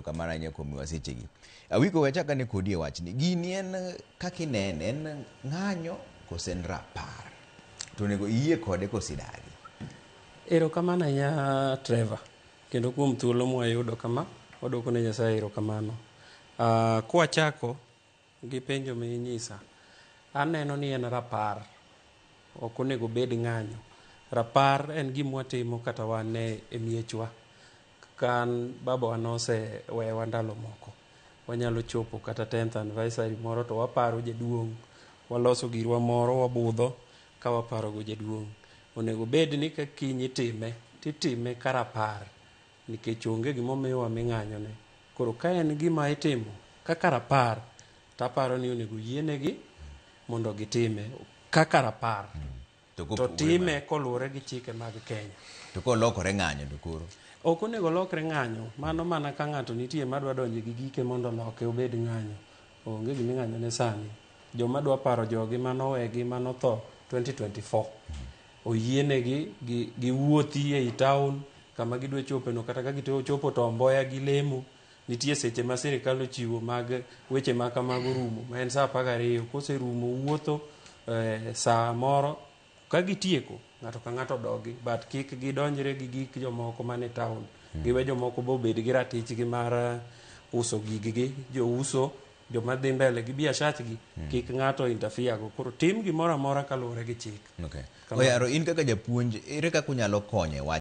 Erokamano ahinya kuom miwa sechegi. Awiko we achak ane kodi e wachni. Gini en kaka inene, en ng'anyo kose en rapar? To onego iyie kode kose idagi? Erokamano ahinya Trevor, kendo kuom thuolo mwayudo kama, wadwoko ne Nyasaye erokamano. Kwachako gi penjo minyisa, aneno ni en rapar, ok onego obed ng'anyo. Rapar en gima watimo kata wan e miechwa. Ka an babawa nosewewa ndalo moko, wanyalo chopo kata 10th anniversary moro to waparo jaduong', waloso girwa moro wabudho ka waparogo jaduong'. Onego bed ni ka kiny itime, titime ka rapar nikech onge gimomiwa ming'anyone. Koro ka en gima itimo kaka rapar, taparo ni onego yienegi mondo gitime kaka rapar. To To kopogore time koluwore gi chike mag Kenya. To kolokore ng'anyo to koro. Ok onego olokre ng'anyo, mano mana ka ng'ato nitie madwa donjo gi gike mondo oloke obed ng'anyo. Onge gima ing'anyone sani. Joma dwa paro jogi manowegi manotho 2024 oyienegi giwuothi ei town kama gidwa chope no kata ka gichopo to Omboya gilemo. Nitie seche ma sirikal ochiwo mag weche ma kamago rumo ma en saa 12 koserumo wuotho saa moro ka gitieko ng'ato ka ng'ato dogi but kik gidonjre gi gik jomoko man e town. Giwe jomoko be obed gi ratichgi mar uso giggi, jouso, joma dhi mbele gi biashachgi, kik ng'ato interfere go. Koro tim gimoro amora kaluwore gi chik. Okay. Oyaro, in kaka japuonj, ere kaka unyalo konyo e wach